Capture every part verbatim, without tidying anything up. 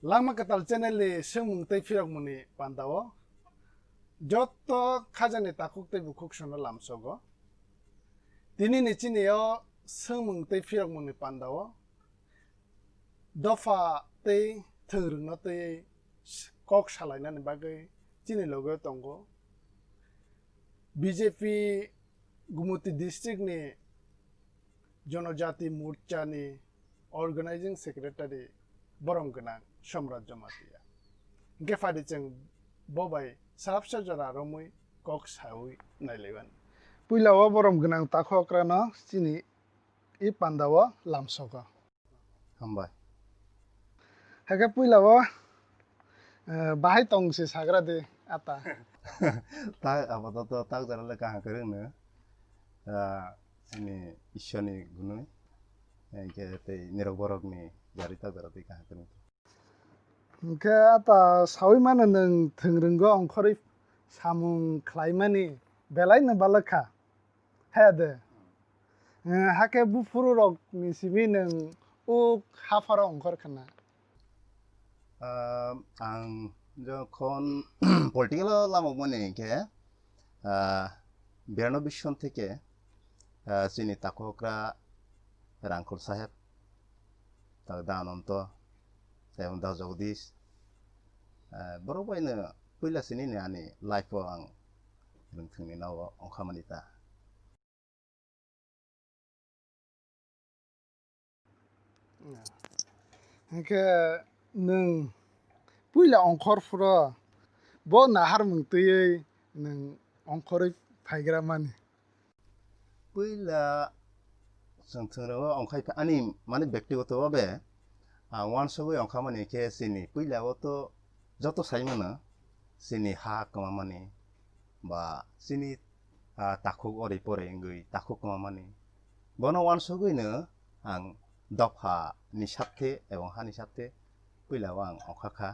Langma Kwtal channel ni swngmung tei phirokmung ni panda o joto khajani takhuk tei bukhuk sono lamsogo. Tini ni chini o swngmung tei phirokmung ni panda o dopha tei thwng rwngno twi kok salainani bagwi chini loge tongo B J P Gumoti district ni Jonojati Morcha ni Organizing Secretary borom gwnang Somrat Jamatia. Hingke phadi chwng bo bai salapsa jora romwi kok sawi nailaimani. Puila o borom gwnang takhuk okrano chini i panda o lamsogo. Hambai. Hake puila o, eh, bahai tong se sagra de ata. Ta apato to tak jara le kaham kwrwng no. Ah, chini Ishwar ni gunui. Hingke tei nirok borok ni jari tak jara tei kaham kwrwng. Hingke ata sawi mano nwng thwng rwnggo ongkhorwi samung khlaimani belai no balwkha. He de. Eh, hake buphuru rok ni simi nwng uk hapharo ongkhor khna. Ah, ang jokhon political o lama mani khe, ah, biranobbi son theke, ah, chini takhukra Rangkhol saheb, tak da Ananto, tei da Jagdish, ah, borok bai no puila sini ni ani life o ang rwngthwngni nogo ongkha mani ta. Hingke nwng puila ongkhor phuro bo naharmung twiwi nwng ongkhorwi phaigra mani. Puila chwng thwngrango ongkhai pha-, ani mani bektigoto o be, ah, wansugwi ongkha mani khe chini puila o to joto sai mano chini ha kwma mani ba chini, ah, takhuk ori pore wngwi takhuk kwma mani. Bono wansugwino ang dopha ni sathe ebong hani sathe puila o ang ongkha kha.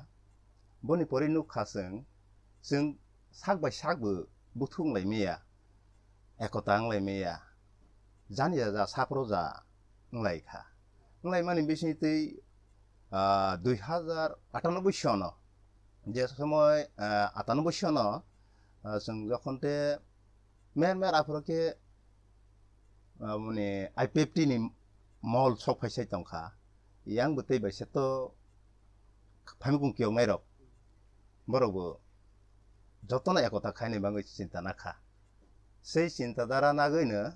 Boni pore nukha chwng, chwng sak bai sak bo buthung lai maya, ekota wng lai maya, jani ja ja saphro ja wng lai kha. Wng lai mani bising twi, ah, dui hazar atanoboi sono, je somoi, ah, atanoboi sono, ah, chwng jokhon te mer mer aphuru khe, ah, mane I P F T ni mol sok phai sai tong kha. Yang bo tei bai se to phaimukung kiyok nai rok. Borok bo jotono ekota khaini bagwi chinta na kha. Sei chinta dara nagwi no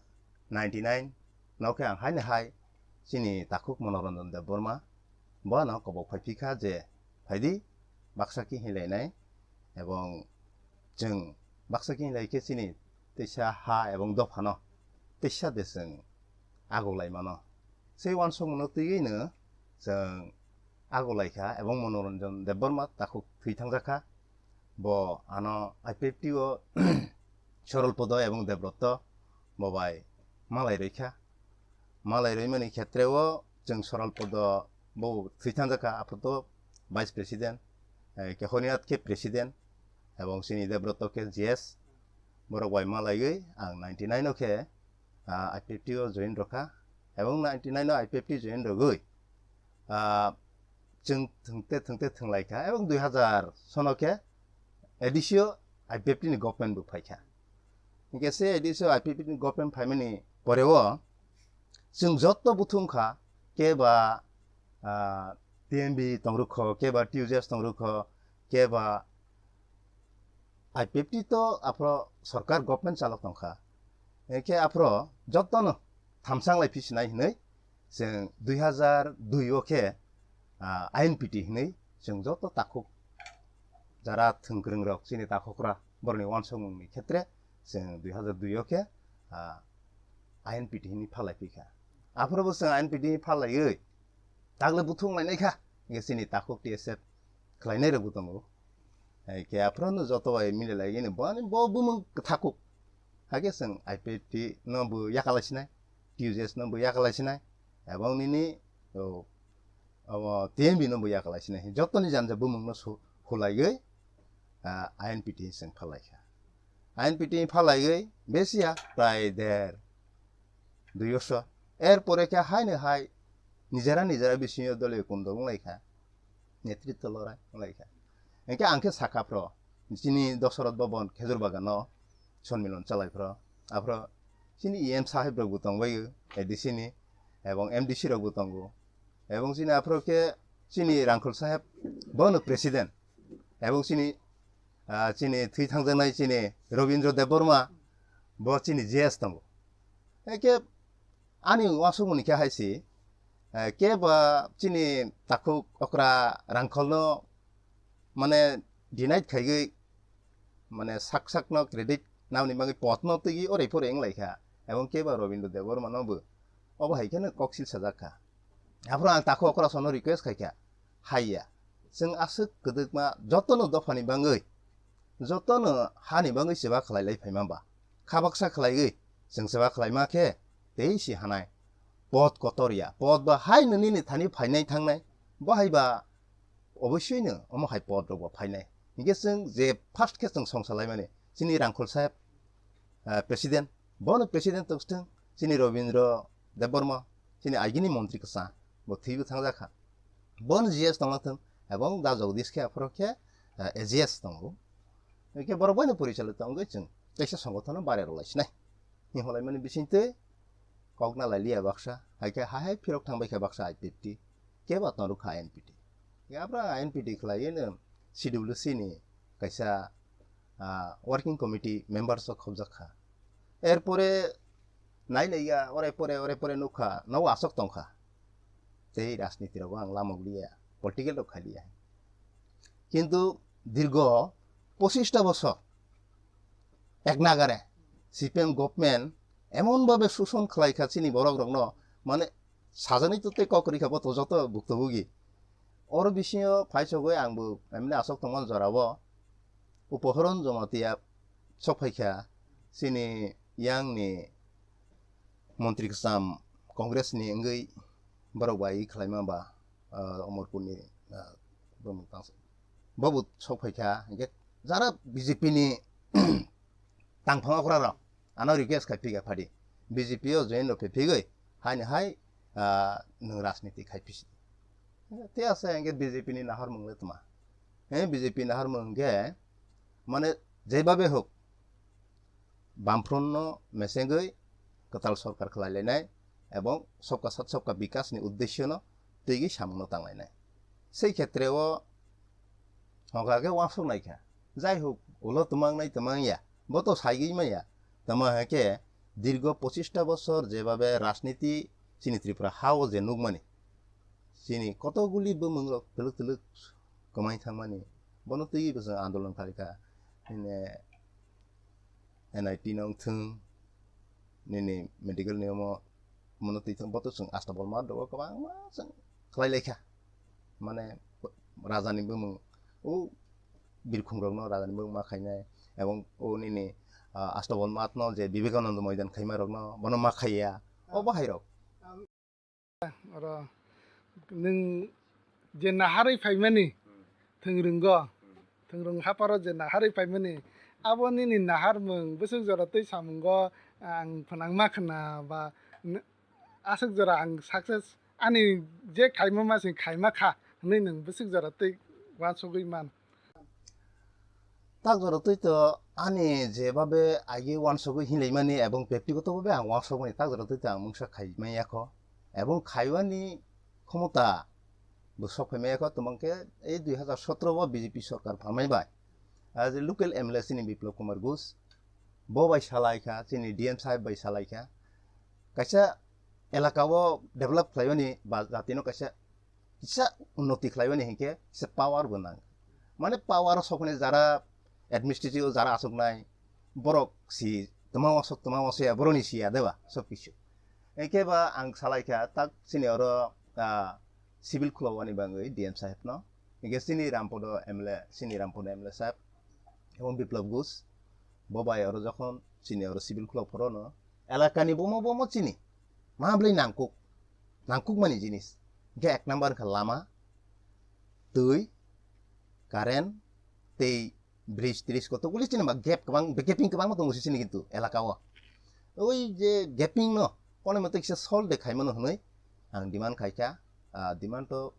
ninety nine no khe ang haino hai chini takhuk Monoranjan Debbarma bo ano kobok phai phi kha je, "Phaidi, baksa khe hinlai nai, ebong chwng baksa khe hinlai khe chini teisa ha ebong dopha no teisa de chwng agok lai mano." Sei wansukmano twiwi no chwng agok lai kha ebong Monoranjan Debbarma takhuk thwi thang jak kha. Bo ano I P F T o Sorol Podo ebong Debrotto bo bai malai roi kha. Malai roi mani khetre o chwng Sorol Podo bo thwi thang jak kha, aphuru to Vice President, eh, khe Honinath khe President, ebong chini Debrotto khe G S. Borok bai malaiwi ang ninety nine o khe, ah, I P F T o join rw kha. Ebong ninety nine o I P F T join rwgwi, ah, chwng thwngte thwngte thwnglai kha. Ebong dui hazar sono khe A D C o I P F T ni government bo phai kha. Hingke se A D C o I P F T ni government phaimani pore o chwng joto buthung kha, keba, ah, T M B tong rw kho, keba T U J S tong rw kho, keba I P F T to aphro sorkar government chalok tong kha. Hingke aphro jotono thamsa wng lai phi sinai hinui chwng dui hazar dui o khe, ah, I N P T hinui chwng joto takhuk jara thwngkwrwng rok chini takhukra borokni wansukmungni khetre chwng dui hazar dui o khe, ah, I N P T hinui phalai phi kha. Aphuru bo chwng I N P T hinui phalaiwi tagle buthung lainai kha, hingke chini takhuk T S F khlainai rok bo tongo. Hai khe aphuru no joto bai mili lai gini bo ani bo bumung kwthakuk. Hakhe chwng I P F T no bo yakalai sinai, T U J S no bo yakalai sinai, ebong nini o, omo T M B no bo yakalai sinai. Jotoni janja bumung no su-, hulaiwi, ah, I N P T chwng phalai kha. I N P T phalaiwi besiya prai der, dui bosor. Er pore khe haino hai nijera nijera bisingo dole kondo wng lai kha. Netritwa lorai wnglaikha. Hingke ang khe sakha phro, chini Dosoroth Bhaban Khejur Bagano sonmilon chalai phro, aphro chini E M sahib rokbo tongbai, A D C ni, ebong M D C rokbo tongo, ebong chini aphro khe chini Rangkhol sahib, bono president, ebong chini, ah, chini thwi thangjaknai chini Robindra Debbarma, bo chini G S tongo. Hingke ani uansukmani khe hai si, eh, kebo chini takhuk okra Rangkholno mane denied khaigwi, mane sak sakno credit namni bagwi podno twi orei porei wnglaikha, ebong kebo Robindra Debbarmano bo obo hai kheno koksil sajakkha. Aphuru ang takhuk okra sono request khaikha, haiya, chwng aswk kwdwkma jotono dophani bagwi, jotono hani bagwi seba khlai lai phaima ba, khabaksa khlaiwi chwng seba khlaima khe tei si hanai. Pod kotor ya, pod ba hai nini ni thani phainai thangnai, bo hai ba oboisoi no omo hai pod rok ba phainai. Hinkhe chwng je first khe chwng songsa laimani, chini Rangkhol saheb, ah, president, bono president tongthwng, chini Robindra Debbarma, chini agini montri kwchang, bo thwibo thangjak kha. Bono G S tonglathwng, ebong da Jagdish khe aphuru khe, ah, A G S tongo. Hingke borok boino porichalo tongwi chwng kaisa songothono barerok laisinai. Ni holaimani bisingtwi kok na lailiya baksa, hai khe hai hai phirok thangbai kha baksa I P F T, kebo tongrwk kha I N P T. Ya, abra I N P T khlaiwi no C W C ni kaisa, ah, working committee members o khobjak kha. Erpore nai naiya, ore pore, ore pore nukha, nogo aswk tongkha. Tei rajniti rogo ang lamok liya, political rok khai liya. Kintu dirgo pochista bosor ek nagare C P M government emon babe suson khlai kha chini borok rokno, mane sajani to tei kok rikha bo to joto buktobugi. Oro bisingo phai sogwi ang bo emne aswk tongmani jorao Upohoron Jamatia sok phaikha chini yang ni montri kwcham Congress ni wngwi borok bai khlaima ba, ah, Omorpur ni, ah, bumung tangsa. Bobo sok phaikha, hingke jara B J P ni tangphang okra rok ano request khai phiga phadi. B J P o join rok phigwi, hai ni hai, ah, nwng rajniti khai phisi. Te asa hingke B J P ni nahar mung le tma. He B J P nahar mung hingke, mane, jeba be hok, Bamfront no mesengwi kwtal sorkar khlai lainai ebong Sabka Saath Sabka Vikas ni uddeshyo no twigwi samung no tang lainai. Sei khetre o hokha khe uansuk nai kha. Jai hok, ulo twmang nai twmang ya, bo to saigwi maya. Tamo hai khe dirgo pochista bosor jebabe rajniti chini Tripura ha o je nukmani, chini kotoguli bumung rok twlwk twlwk kwmai thangmani, bono twiwi bo chwng andolon khlai kha. Hine N I T no wngthwng, nini medical ni omo, omono twi thwng, bo to chwng Asta Bolma dogo kwbangma chwng khlai lai kha. Mane, raja ni bumung, o birkhung rokno raja ni bumung ma khainai, ebong o nini, ah, Asta Bolma no je Vivekananda Moidan khaima rokno, bono ma khaiya, o bahai rok. Oro nwng je naharwi phaimani, hmm, thwngwrwngo, hmm, thwngwrwng hapharo je naharwi phaimani, abo nini naharmung bwswk jora twi samungo ang phnangma khna ba n-, aswk jora ang success ani je khaima ma sing khaima kha hwnwi nwng bwswk jora twi uansugwi man. Tak jora twi to ani jebabe agi uansugwi hinlaimani ebong bektigoto babe ang uansukmani tak jora twi to ang mungsa khaimaya kho. Ebong khaiwani khomota bo sok phaimaya kho, tongmang khe ei dui hazar sotro o B J P sorkar phalmai bai. Ah, je local M L A chini Biplab Kumar Ghosh, bo bai salai kha, chini D M sahib bai salai kha. Kaisa elaka o develop khlaiwani ba jatino kaisa kisa unnoti khlaiwani hinkhe kisa power bo nang. Mane power o sokmani jara administrative o jara asoknai borok si twma wasok twma wasoya boroni siya deba sob kisu. Hinkhe ba ang salai kha tak chini oro, ah, civil khulawani bangwi D M sahib no. Hinkhe chini Rampodo M L A, chini Rampodo M L A sahib ebong Biplab Ghosh bo bai oro jokhon chini oro civil khulaw phorono elakani bomo bomo chini ma bwlai nangkuk, nangkukmani jinis. Hinkhe ek number wngkha lama, twi, current, tei bridge tris kotokguli chini ba gap kwbang, gapping kwbangma tongo sisini kintu elaka o. Oi je gapping no kono motoi kisa solve de khaimano hwnwi ang demand khaikha, ah, demand to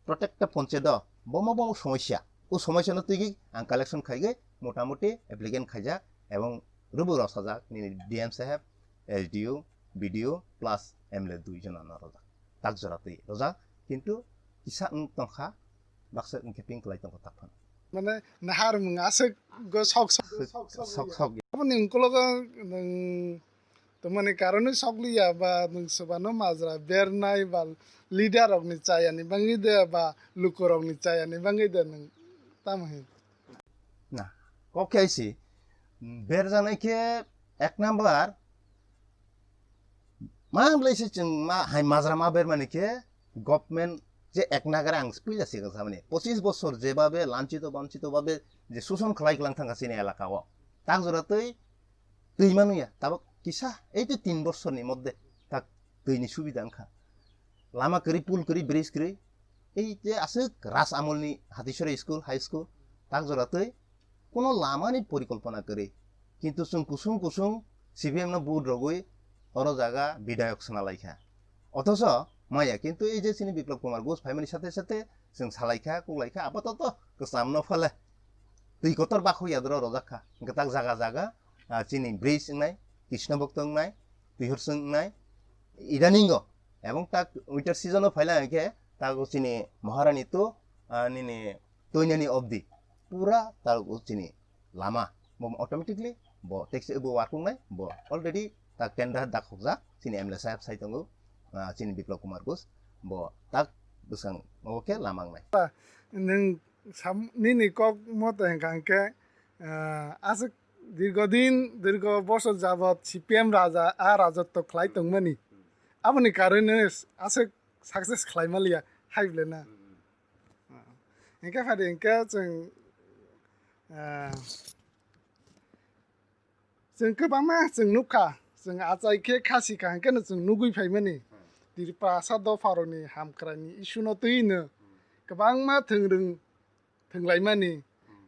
protected panchayat o bomo bomo somosya. O somosya no twi ang collection khaigwi motamuti applicant khaijak ebong rubu rosajak nini D M saheb, S D O, B D O plus M L A dui jona no rojak. Tak jora twi rojak, kintu kisa wng tongkha, baksa wngkhe ping kwlai tongkha tak phano. Mane nahar mung aswk go sok sok. Sok sok. Aboni unkologo nwng tongmani karonwi sokliya ba nwng swbano majra bernai ba leader rokni chayani bangwi de ba lukurokni chayani bangwi de nwng tamo hin? Na, kok khe si berjanai khe ek number ma hamlai se chwng ma hai majra ma bermani khe government je ek nagara ang puila sigang samani pochis bosor jebabe lanchito banchito babe je suson khlai klang thangkha chini elaka o tak jora twi twi manuya tabok kisa ei twi tin bosorni moddhe tak twini subida wngkha lama kwrwi pul kwrwi bridge kwrwi ei je aswk ras amolni Hatisora school high school tak jora twi Kuno lamani porikolpona kwrwi. Kintu chwng kusung kusung C P M no vote rogwi oro jaga bidayok swnalaikha. Othoso maya kintu ei je chini Biplab Kumar Ghosh phaimani sathe sathe chwng salaikha, kuklaikha, apatoto kwcham no phale. Twi kotor bakhuk yadro rojakha. Hwnkhe tak jaga jaga, ah, chini bridge wngnai, Krishna Bhakta wngnai, Twihorswng wngnai, idaningo. Ebong tak winter season o phaila hwnkhe tago chini Maharani to, ah, nini Toinani obdi pura tago chini lama bo automatically bo taxi bo wakung nai bo already ta tender dakhokjak chini M L A saheb sai tongo, ah, chini Biplab Kumar Ghosh bo tak bwsang obo khe lama wngnai. Nwng sam-, nini kok moto hwnkha hwnkhe, ah, aswk dirgo din, dirgo bosor jabot C P M raja, a rajotw khlai tongmani. Aboni karone aswk success khlai maliya, hai bole na? Hwnkhe phadi hwnkhe chwng, ah, chwng kwbangma chwng nukha, chwng achai khe khasi kaham kheno chwng nugwi phaimani. Tiprasa dopharokni hamkraini issue no twi no kwbangma thwngrwng thwnglaimani,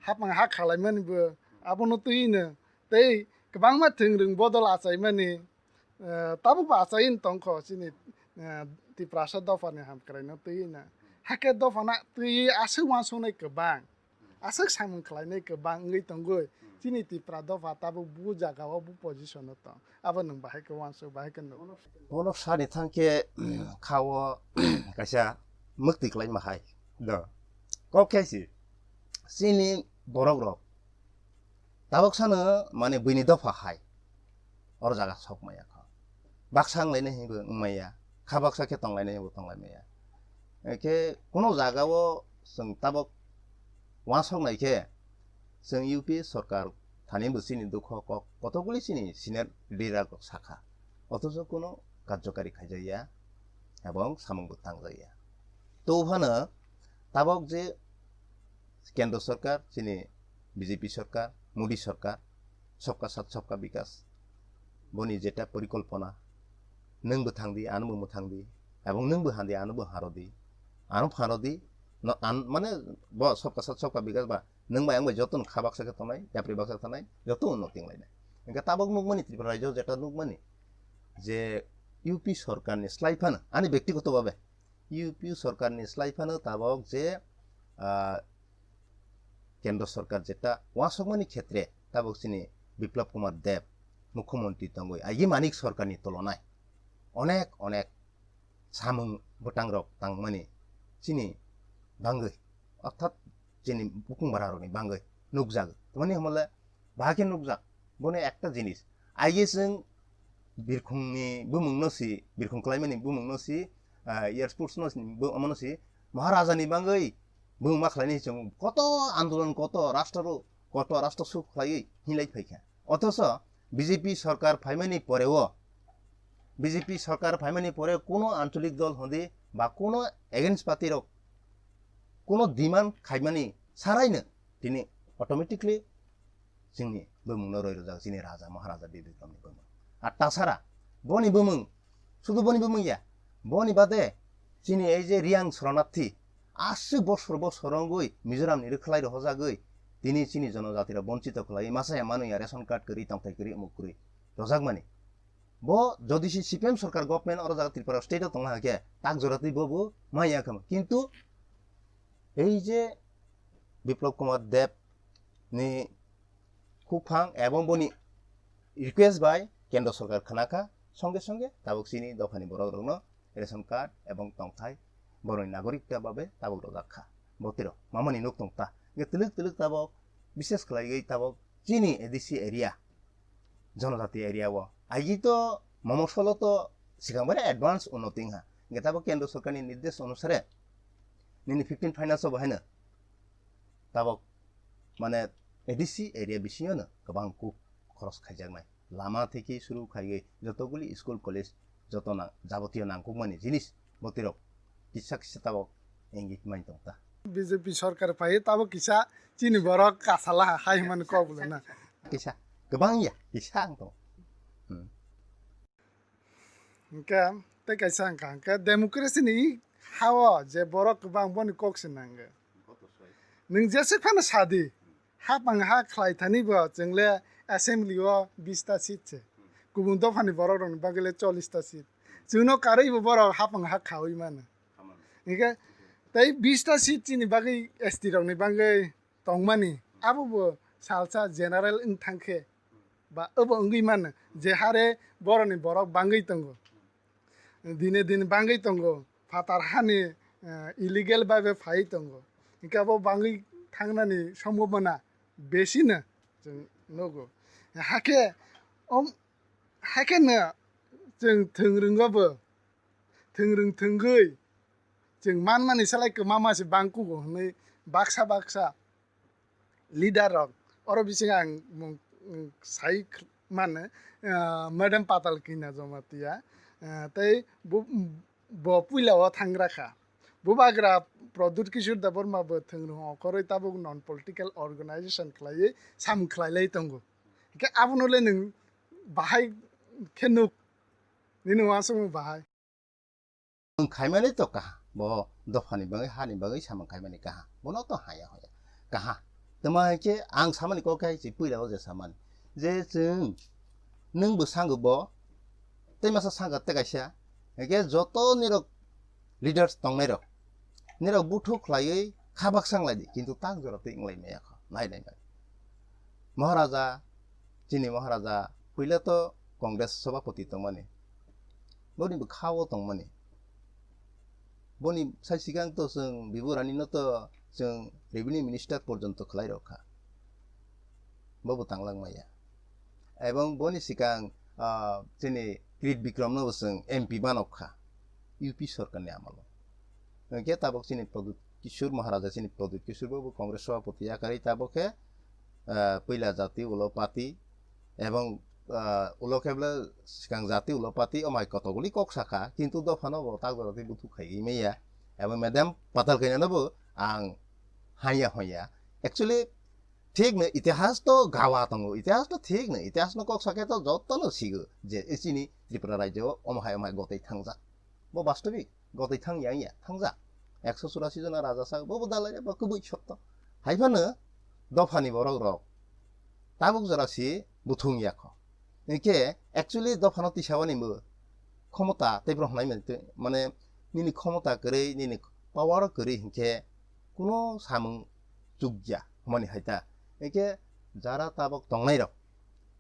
hapang ha khalaimani bo abono twi no tei kwbangma thwngrwng bodol achaimani, eh, tabukbo achai tongkho chini, eh, Tiprasa dophani hamkraino twi no. Hakhe dophano twi aswk uansuknai kwbang. Aswk samung khlainai kwbang wngwi tongwi chini Tipra dopha tabuk bu jagao bu position o tong. Abo nwng bahai khe uansuk, bahai khe nuk. Bono sani thangkhe kha o kaisa mwktwi klaima hai do. Kok khe si chini borok rok tabok sano mane buini dopha hai oro jaga sok maya kho. Baksa wnglainai hinwi wngmaya, kha baksa khe tonglainai hinwi tonglaimaya. Khe kuno jaga o chwng tabok uansok nai khe chwng U P A sorkar thani bo chini dukho kok kotokguli chini senior leader rok sakha. Othocho kuno karjokari khaijakya ebong samung bo tangjak ya. To phano tabok je kendro sorkar, chini B J P sorkar, Modi sorkar, Sabka Sath Sabka Bikas, boni jeta porikolpona, nwng bo thang di, ano bo mwthang di, ebong nwng bo han di, ano bo haro di, ano phano di, no, an, mane bo Sabka Sath Sabka Bikas ba nwng bai ang bai joto no kha baksa khe tongnai, yapri baksa khe tongnai, joto unnoti wnglainai. Hingke tabok nukmani Tripura rajyo jeta nukmani je U P sorkar ni slai phano, ani bektigoto babe, U P sorkar ni slai phano tabok je, ah, kendro sorkar jeta uansukmani khetre tabok chini Biplab Kumar Deb mukhyamantri tongwi aigi Manik sorkar ni tulonai onek onek samung bwtang rok tangmani chini bangwi, orthat chini bukung bara rokni bangwi nukjak. Tamani hamle bahai khe nukjak, bono ekta jinis. Aige chwng birkhungni bumungno si, birkhung khlaimani bumungno si, ah, air sports no si, bo-, omono si, Maharaja ni bangwi bumung ma khlaini chwng koto andolon, koto rastro, koto rastro suk khlaiwi hinlai phaikha. Othocho B J P sorkar phaimani poreo, B J P sorkar phaimani pore kuno ancholik dol hondi ba kuno against party rok kuno demand khaimani saraino tini automatically chini bumungno roi rwjak chini raja maharaja Bir Bikramni bumung. Ar tasara boni bumung, sudu boni bumung ya, boni bade chini ei je Riyang Soronarthi aswk bosor bosor wngwi Mizoramni rwkhlai rohorjagwi tini chini jonojatiro bonchito khlaiwi masa ya manu ya ration card kwrwi tongthai kwrwi umuk kwrwi rojakmani. Bo jodi se C P M sorkar government oro jaga Tripura state o tongna hake tak jora twi bo bo maya kama. Kintu Ei je Biplab Kumar Deb ni khukphang ebong boni request bai Kendra Sorkar khna kha, songe songe tabok chini dophani borok rokno ration card ebong tongthai borokni nagorikta babe tabok rojak kha. Botirok mamani nuk tong ta. Hingke twlwk twlwk tabok, bises khlaiwi tabok chini A D C area, jonojati area o. Aji to momo solo to sikang bare advance unnoti wngha. Hingke tabok Kendra Sorkar ni nirdesh onusare nini fifteen finance o bo haino tabok mane A D C area bisingo no kwbang kuk khoros khaijaknai. Lama theke suru khaiwi jotoguli school college joto na jabotiyo nangkukmani jinis botirok kisa kisa tabok engage mai tong ta. B J P sorkar phai tabok kisa chini borok kasala hai hwnmani kok bwlana. Kisa kwbang ya kisa ang tong. Hmm. Hingke tei kaisa hingka hingke democracy ni ha o je borok kwbang boni kok se nango. Nwng jeswk phano sadi, hapang ha khlai thani bo chwng le assembly o bish ta seat se. Kubun dopha ni borok rok ni bagwi le chollish ta seat. Chwng no karwi bo borok hapang ha khaui mano. Hingke tei bish ta seat chini bagwi S T rok ni bagwi tongmani, abo bo salsa general wng thang khe, ba obo wngwi mano, je hare boroni borok bangwi tongo, dine din bangwi tongo, phatar hani, eh, illegal babe phai tongo, hingke abo bangwi thangnani sombhabona besino chwng nugo. Hakhe, om, hakhe no chwng thwngwrwngo bo, thwngwrwng thwngwi chwng manmani salai kwmama se bangkugo hwnwi baksa baksa leader rok, oro bisingo ang mung, mung sai mano, ah, Madam Patal Kanya Jamatia, ah, tei bo, bo puila o thangra kha. Bubagra Pradyut Kishore Debbarma bo thwngwrwng okhorwi tabuk non political organization khlaiwi samung khlailai tongo. Hingke abono le nwng bahai khe nuk, nini uansukmung bahai. Nwng khaimani to kaha, bo dophani bagwi, hani bagwi samung khaimani kaha, bono to haya hoya kaha. Tama hai khe ang samani kok hai se puila o je samani je chwng nwng bo sango bo tei masa sangka tei kaisa, hingke joto nirok leaders tongnai rok, nirok buthuk khlaiwi kha baksa wnglaidi, kintu tak jora twi wnglaimaya kho, nai nai nai. Maharaja, chini Maharaja puila to Congress Sabhapati tongmani, boni bo kha o tongmani. Boni sai sikang to chwng Bibu Rani no to chwng Revenue Minister porjonto khlai rok kha. Bobo tanglang maya. Ebong boni sikang, ah, chini Kirit Bikram no bo chwng M P manok kha U P sorkar ni amolo. Hingke tabok chini Pradyut Kishore Maharaja, chini Pradyut Kishore bo, bo Congress Sabhapati yakarwi tabok khe, ah, puila jati ulo party ebong, ah, ulo khe bwle swkang jati ulo party, omo hai kotokguli kok sakha, kintu dophano bo tak jora twi buthuk khaiwi maya. Ebong Madam Patal Kanya no bo ang hanya hoya. Actually, thik no, itihas to gawa tongo, itihas to thik no, itihas no kok sakhe to joto no sigo je chini Tripura rajyo o omo hai omo hai gotwi thangjak. Bo bastobik. Gotwi thang ya wngya thangjak. Ekso churasi jona raja sak, bobo dalai bo kubui sotto. Hai phano dophani borok rok tabuk jora si buthung ya kho. Hingke actually dophano tisa wani bo khomota tei borok hwnai mani tei, mane nini khomota kwrwi, nini power kwrwi hingke kuno samung chukya hwnmani hai ta. Hingke jara tabuk tongnai rok,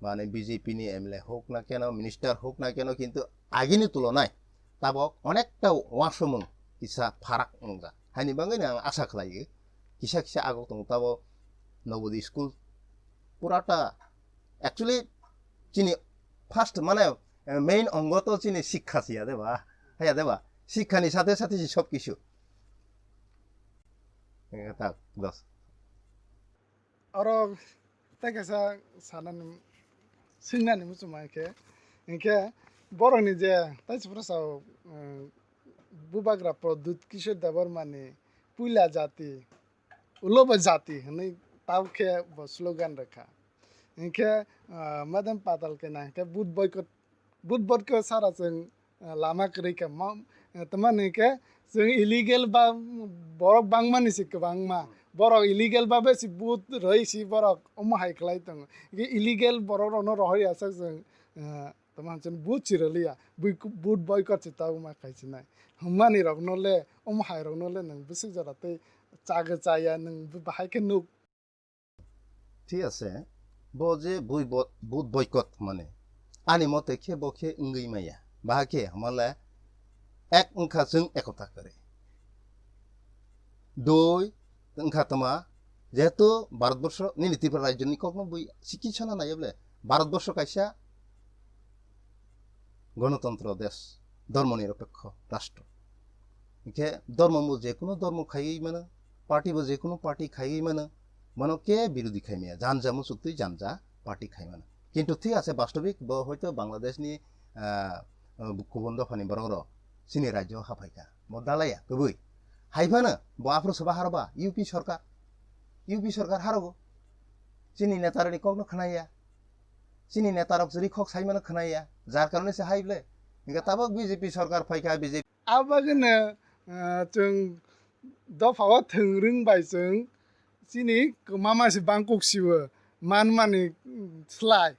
mane B J P ni M L A hok na keno, minister hok na keno, kintu agini tulonai tabok onekta uansukmung kisa pharak wngjak. Haini bagwino ang asa khlai kisa kisa agok tongo tabo Nobodi school purata actually chini first mane, eh, main ongo to chini sikha siya de ba, haya de ba, sikha ni sathe sathe si sob kisu. Eh, tak, dos. Oro tei kaisa sanani, swngnani muchungma khe, hinkhe borokni je taisipra sao, um, bubagra Pradyut Kishore Debbarmani puila jati, ulo bo jati hwnwi tabuk khe bo slogan rwkha. Hinkhe, uh, Madam Patal Kanya hinkhe vote boycott Budbot khe sara chwng, ah, lama kwrwi kha. Ma, ah, tamani khe chwng illegal ba borok bangmani se kwbangma. Borok illegal ba besi but rwi si borok omo hai khlai tongo. Hingkhe illegal borok rokno rohor ya sak chwng, ah, tamo chwng but si rwliya. Bui-, but boycott se tabuma khai sinai. Hwnmani rokno le, omo hai rokno le nwng bwswk jora tei Chaga chaya nwng bo bahai khe nuk. Thik ase, bo je bui bo-, vote boycott mane, ani mote khe bo khe wngwi maya. Bahai khe hamale ek wngkha chwng ekota kwrwi. Dui wngkha tama, jehetu Bharatborsho nini Tripura rajyoni kokno bui sikisana naiya bole, Bharatborsho kaisa Ganatantro desh, dhormo nirapekho rashtra. Hinkhe dhormo bo jekunu dhormo khaiwi mano, party bo jekunu party khaiwi mano, bono ke birodhi khai maya, janja muchuktwi janja party khai mano. Kintu thik ase, bastobik bo hoito Bangladesh ni, ah, ah, kubun dopha ni borok rok chini rajyo o haphaikha, bo dalaiya kwbwi. Haiphano bo aphuru soba haroba U P sorkar, U P sorkar harogo, chini netarokni kokno khnaya. Chini netarok chwrwi khok saimano khwnaya, jar karone se hai ble. Hinkhe tabok B J P sorkar phaikha, B J P. Abagwino, ah, chwng dophao thwng rwng bai chwng chini kwmama se bangkuk siwo manmani, mm, slai.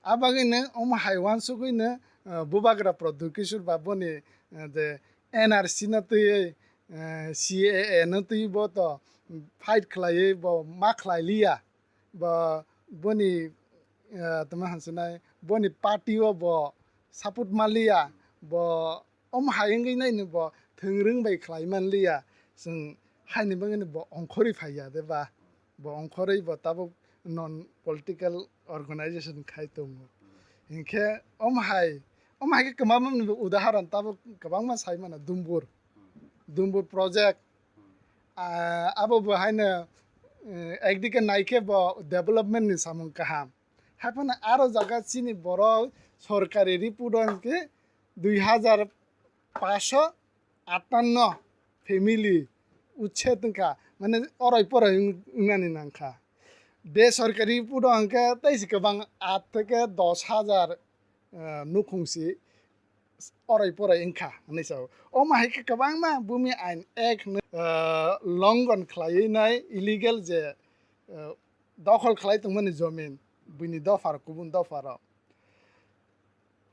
Abagwino omo hai uansugwino, ah, Bubagra Pradyut Kishore ba boni, ah, je N R C no twiwi, ah, C A A no twiwi bo to fight khlaiwi bo ma khlai liya. Bo boni, eh, tamo hansinai, boni party o bo support manliya, bo omo hai wngwi naino bo thwng rwng bai khlai manliya, chwng haini bagwino bo ongkhorwi phaiya de ba, bo ongkhorwi bo tabuk non political organization khai tongo. Hinkhe omo hai, omo hai khe kwbangma udahoron tabuk kwbangma sai mano, Dumbur, Dumbur project, Ah, abo bo haino, eh, ekdike naikhe bo development ni samung kaham. Haiphano aro jaga chini borok sorkari report o hwnkhe dui hajar paanch sho atanno family uchhed wngkha, mane orai porai wng-, wngnani nangkha. Besorkari report o hwnkhe tei se kwbang aat theke dos hajar, eh, nukhung si orai porai wngkha hinwi sao. Omo hai khe kwbangma bumi ain ek hwnwi, ah, longon khlaiwi nai illegal je, ah, dokhol khlai tongmani jomin buini dophar kubun dopharo.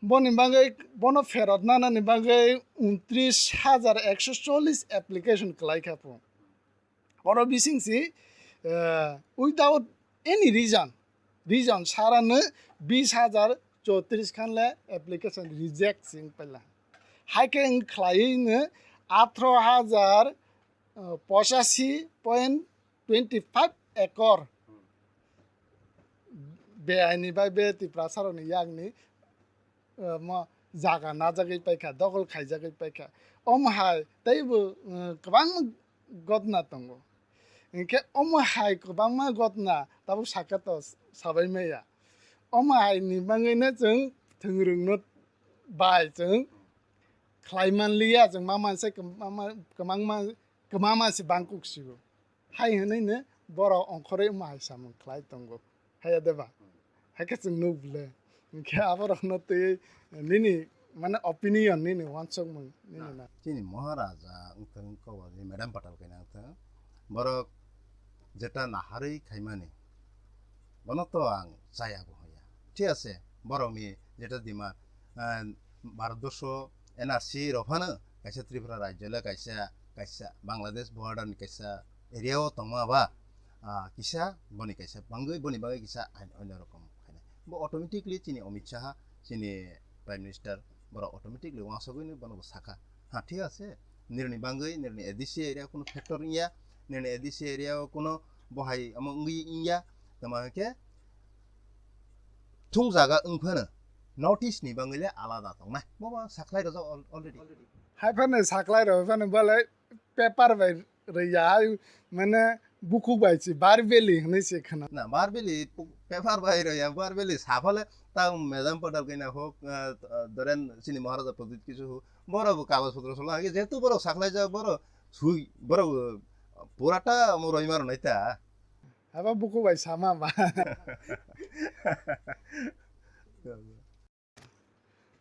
Boni bagwi, bono pherot nanani bagwi untris hajar ekso chollis application kwlai kha pho. Oro bising si, eh, without any reason, reason sarano bis hajar chotris khan le application reject sing paila. Hai khe wng khlaiwi no athro hajar, eh, pochashi point twenty five acre beaini bai be Tiprasa rokni yakni, eh, mo jaga najagwi paikha, dokhol khaijagwi paikha. Omo hai teibo, eh, kwbangma gotna tongo. Hinkhe omo hai kwbangma gotna tabuk saka to sabai maya. Omo hai ni bagwino chwng thwng rwngno bai chwng khlai manliya, chwng ma manse kwbangma, kwbangma, kwbangma se bangkuk sio. Hai hwnwi no borok ongkhorwi omo hai samung khlai tongo, haiya de ba? Hai khe chwng nuk bwle. Hinkhe aborokno twiwi nini, mane, opinion, nini uansukmung nini na. Chini Maharaja wngthung, Kobani Madam Patal kaina wngthung, borok jeta naharwi khaimani, bono to ang chaya bo hwnya. Thik ase, borokni jeta demand, ah, Bharatborsho N R C rok phano kaisa Tripura rajyo le kaisa, kaisa Bangladesh border ni kaisa area o tongma ba, ah, kisa boni kaisa bangwi, boni bagwi kisa ain onno rokom khainai. Bo automatically chini Amit Shah, chini Prime Minister, borok automatically uansugwi no bono bo sakha. Ha, thik ase, nirni bangwi, nirni A D C area kuno factor wngya, nirni A D C area o kuno bo hai omo wngwi wngya, tamo hwnkhe thung jaga wng phano North East ni bangwi le alada tongnai. Bo ba saklai rojak al-, already. Hai phano saklai rok phano bole paper bai rwya hai, mane bukhuk bai si Barbeli hwnwi se khna. Na, Barbeli pu-, paper bai rwya, Barbeli saphale ta Madam Patal kaina hok, ah, ah, doren chini Maharaja Pradyut Kishore hok, borok bo kagoj potro solo age, jehetu borok saklai jak, borok sui, borok, ah, purata omo roima rwnai ta. Abo bukhuk bai sama ba.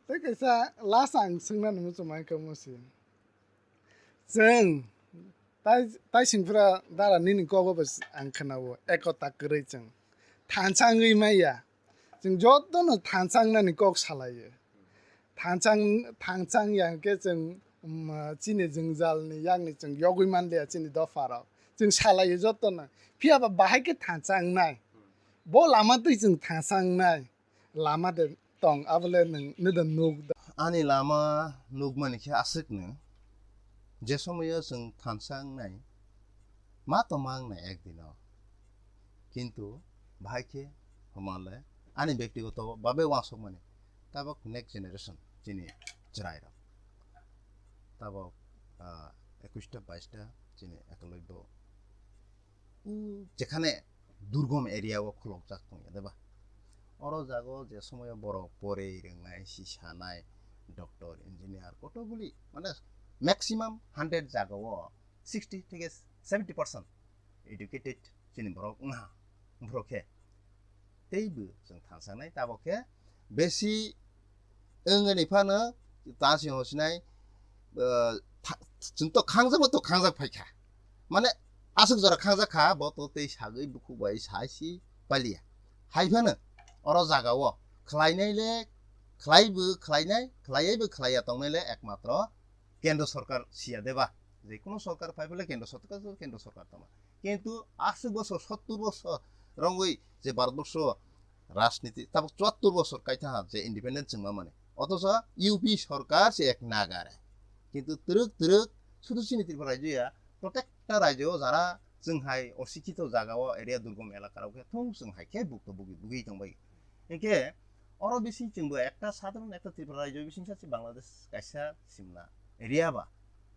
Tei kaisa last ang swngnani muchung mankha omo se. Chwng tai, tai singphra dara nini kogo bo ang khwnao, ekota kwrwi chwng thansa wngwi maya. Chwng jotono thansa wngnani kok salaio. Thansa wng-, thansa wngya hwnkhe chwng, um, chini jwngjalni yakni chwng yogwi manliya chini dopharok. Chwng salaio jotono. Phiya ba bahai khe thansa wngnai. Bo lama twi chwng thansa wngnai. Lama de tong, abole nwng, nw de nuk da. Ani lama nukmani khe aswkno, je somoyo chwng thansa wngnai, ma tongma wngnai ekdino. Kintu bahai khe hwnmale ani bektigoto babe uansukmani, tabok next generation chini chwrairok. Tabok, ah, ekush ta, bais ta chini ekologbo. U jekhane durgom area o khulokjak tongya de ba? Oro jago je somoyo borok porei rwngnai, si sanai, doctor, engineer, kotoguli, mane maximum hundred jaga o sixty theke seventy percent educated chini borok wngha, borok khe. Teibo chwng thansa wngnai, tabok khe besi wngani phano tasi hosinai, ah, tha-, chwng to khangjak bo to khangjak phaikha. Mane aswk jora khangjak kha, bo to tei sagwi bukhuk bai sai si paliya. Hai phano oro jaga o khlainai le khlaibo khlainai, khlaiaibo khlaiya tongnai le ekmatro kendro sorkar siya de ba? Je kono sorkar phai phele kendro sorkar, kendro sorkar tongma. Kintu aswk bosor, sottur bosor rongwi je Bharatborsho rajniti, tabok chuattur bosor kaitha je independent chwngma mani. Othocho U P sorkar se ek nagare. Kintu twrwk twrwk sudu chini Tripura rajyo ya, protekta rajyo o jara chwng hai osikhito jaga o area durgom elaka rok khe thung chwng hai khe bukto bugi bugi tongbai. Hinkhe oro bising chwngbo ekta sadharon ekta Tripura rajyo bising sa se Bangladesh kaisa simna area ba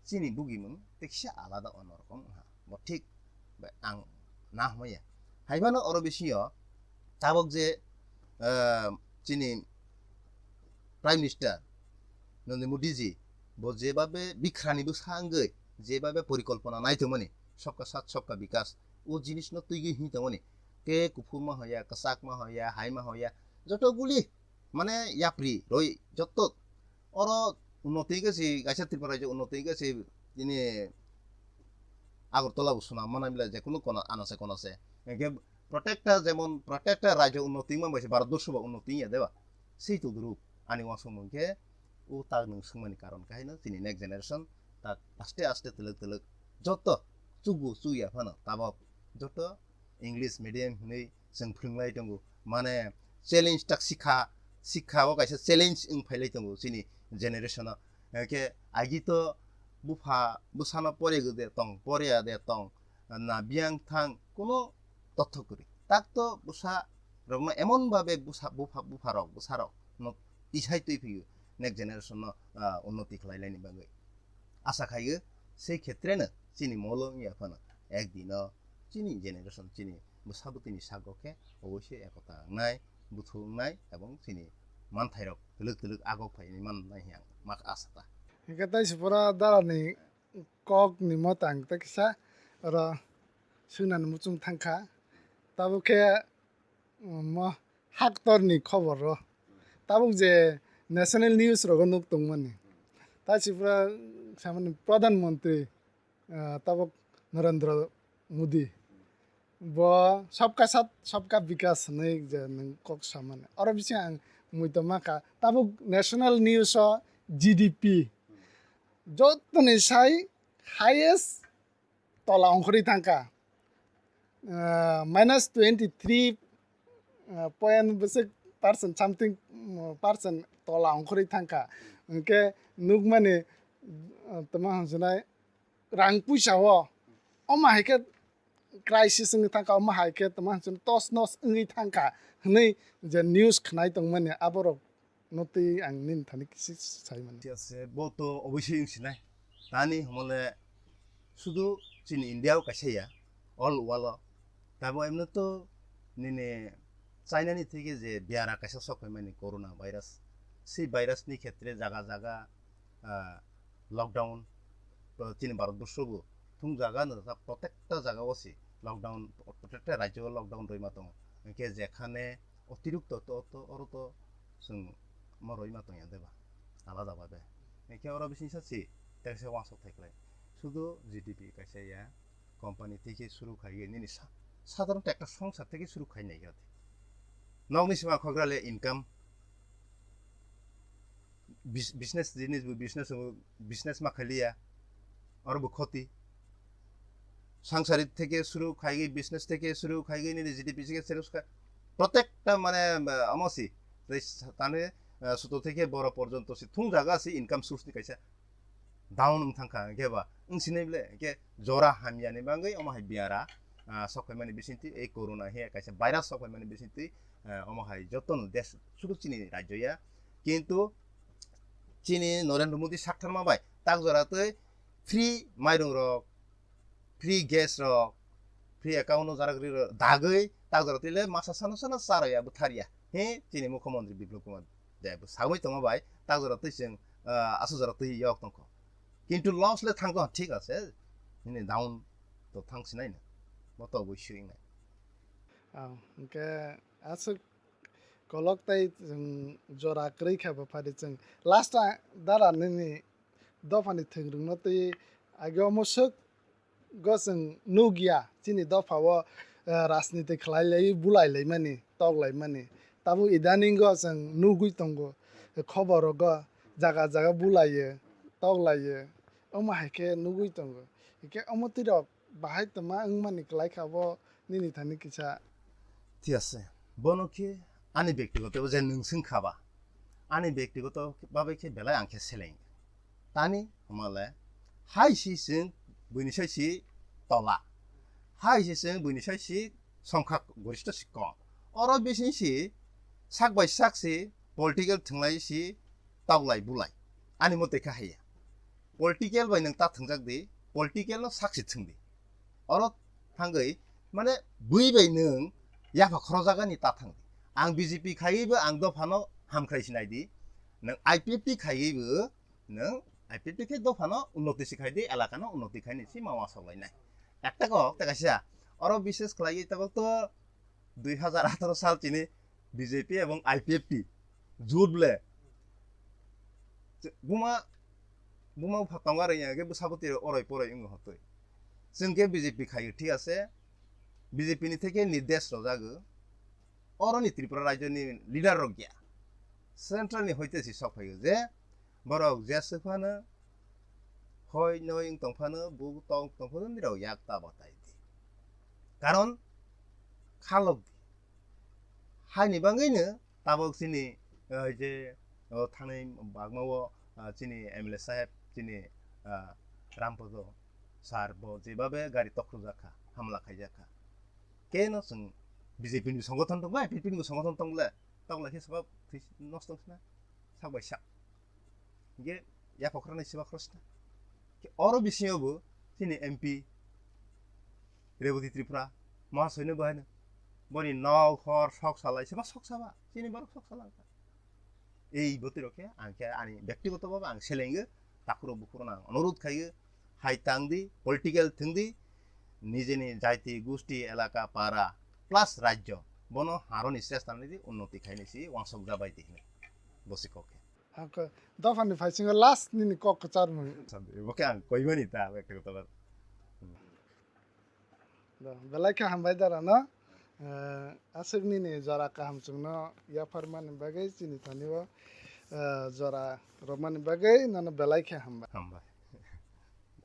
chini bugimung tekisa alada onorokom wngha. Bo thik bai ang na hwnmaya. Hai phano oro bisingo tabok je, ah, chini Prime Minister Narendra Modi ji bo jebabe bikrani bwsa wngwi jebabe porikolpona naithokmani, Sabka Saath Sabka Vikas, o jinisno twigwi hwn tongmani, ke kuphur ma hoya, kwchak ma hoya, hai ma hoya, joto guli mane yapri roi joto oro unnoti wngkha se kaisa Tripura rajyo unnoti wngkha se tini Agartala bo swnam mano bile je kunu kono anase konose. Hinkhe protector jemon protector rajyo unnoti wngma bai se Bharatborsho bo unnoti wngya de ba? Sei todrup ani uansukmung khe o tak nwng swngmani karon khe haino chini next generation tak aste aste twlwk twlwk joto chugo chuya phano tabok joto English medium hwnwi chwng phwrwnglai tongo. Mane challenge tak sikha, sikha o kaisa challenge wng phailai tongo chini generation o. Hwnkhe agi to bupha bwsano pore gede tong, pore ya de tong, na biyang thang kuno totho kwrwi. Tak to bwsa rokno emon babe bwsa, bupha, bupha rok, bwsa rok no tisai twi phio next generation no, ah, unnoti khlai laini bagwi. Asa khaio sei khetre no chini molo wngya phano ek dino chini generation, chini bwsa bwtwini sago khe oboisoi ekota wngnai, buthu wngnai, ebong chini manthairok twlwk twlwk agok phaini mannai hwnwi ang mak asa ta. Hwnkhe tai se pura darani kokni motang tei kisa oro swngnani muchung thangkha. Tabuk khe, um, mo haktorni khobor ro. Tabuk je national news rogo nuk tongmani. Tai se pura samani Pradhan Mantri, ah, tabuk Narendra Modi. Bo Sabka Saath, Sabka Vikas hwnwi je nwng kok samani. Oro bising ang muitu mankha. Tabuk national news o G D P. Jotoni sai highest tola ongkhorwi thangkha. Ah, minus twenty three, ah, point bwswk percent something, mm, percent tola ongkhorwi thangkha. Hwnkhe nukmani, ah, tamo hwnsunai rang puisa o, omo hai khe crisis wngwi thangkha, omo hai khe tamo hwnsunai tos nos wngwi thangkha hwnwi je news khwnai tongmani aborok no twi ang nini thani kisi sai mani. Thik ase, bo to obosoi wng sinai. Tani hwnmale sudu chini India o kaisa ya, all world o. Tabo emno to nini China ni thike je biara kaisa sok phaimani corona virus. Si virus ni khetre jaga jaga, ah, lockdown, to chini Bharatborsho bo thung jaga no, protekta jaga o si lockdown, protekta rajyo o lockdown rwima tongo. Hwnkhe jekhane otirikto to, to, oro to chwng mo rwima tongya de ba, alada babe. Hwnkhe oro bisingsa si tekse uansuk thaiklai. Sudu G D P kaisa ya, company thike suru khaiwi nini sa-, sadharon ekta songsar thike suru khai nai khe. Nokni sima khogra le income, bis-, business jinis bo business, business ma khailiya, oro bo khoti. Sangsari theke suru khaigwi, business theke suru khaigwi, nini G D P theke suru kha-, protekta mane, ah, omo si, tei s-, tani, ah, suto theke boro porjonto si thung jaga si income source ni kaisa down wng thangkha, hwnkhe ba wng sinai ble, hwnkhe jora hamya ni bagwi omo hai biara, ah, sok phaimani bisingtwi, ei corona he kaisa virus sok phaimani bisingtwi, ah, omo hai jotono desh suru chini rajyo ya, kintu chini Narendra Modi sakthar ma bai tak jora twi free mairung rok, free gas rok, free account no jarak ri rok dagwi tak jora twi le masa sano sano charaya bwtharya. He chini mukhyamantri Biplab Kumar Deb bo sagwi tongma bai tak jora twi chwng, ah, aswk jora twi yok tongkho. Kintu loss le thangkha, thik ase. Nini down to thang sinai na. Bo to bui swing nai. Ah, hwnkhe aswk kolok tai chwng jora kwrwi kha bwphari chwng. Last a dara nini dophani thwng rwngno twi age omo swk go chwng nukya chini dopha o, eh, rajniti khlai lai bulai lai mani, tok lai mani. Tabuk idaning go chwng nugwi tongo, eh, khobor rogo jaga jaga bulaio, tok laio. Omo hai khe nugwi tongo. Hwnkhe omo twi rok bahai tongma wng mani kwlai kha bo nini thani kisa. Thik ase. Bono khe ani bektigoto je nwng swng kha ba, ani bektigoto babe khe belai ang khe seleng. Tani hwnmale hai si chwng buini sai si tola. Hai si chwng buini sai si songkha goristo si kom. Oro bising si sak bai sak si political thwnglai si toklai bulai. Ani mote kha haiya. Political bai nwng ta thwngjak di, political no sak si thwng di. Oro thangwi, mane, bui bai nwng yapha khorojagani ta thang di. Ang B J P khaiwi bo ang dophano hamkhrai sinai di. Nwng I P F T khaiwi bo nwng I P F T khe dophano unnoti si khai di, elakano unnoti khaini si ma wasok lainai. Ekta kok, ta kaisa. Oro bishes khlaiwi tabuk to dui hazar atharo sal chini B J P ebong I P F T jut ble. Buma, buma bupha tongo rwngya khe bwsabo twi oroi poroi wngwi hotoi. Chwng khe B J P khaio, thik ase. B J P ni theke nirdesh rojago. Oroni Tripura rajyoni leader rok ya. Central ni hoite si sok phaio je borok je swk phano hoi noi wng tong phano, bu tong tong phano nirok yak ta batai di. Karon khalok di. Haini bagwino tabok chini, eh, je, oh, thanai bagma o, ah, chini M L A saheb, chini, ah, Rampodo sir bo jebabe gari tokrujak kha, hamla khaijak kha. Keno chwng B J P ni songothon tongbai, I P F T ni songothon tongle, tongle khe sabab thwi nosto wngkha na, sak bai sak. Hingke yapha khoroknwi seba khoroksa. Khe oro bisingo bo chini M P Reboti Tripura, Mahasoino bo haino. Boni nok, hor, sok salai, seba sok saba. Chini borok sok sala wngkha. Ei bwtwi rok khe ang khe ani bektigoto bhabe ang selengo, takhurok bukhurokno ang onurodh khaio, hai tang di, political thwng di, nijeni jaiti, gusti, elaka, para, plus rajyo, bono haroni chesta nai di, unnoti khainai si wansok jabai di hinwi bosi kok khe. Hakhe dophani phaisingo last nini kok kwcharmung. Bo khe ang koimani ta, bektigoto bhabe. Do, belai khe hambai dara no. Eh, aswk nini jora kaham chwngno yapharmani bagwi chini thani o, eh, jora romani bagwi nono belai khe hambai. Hambai.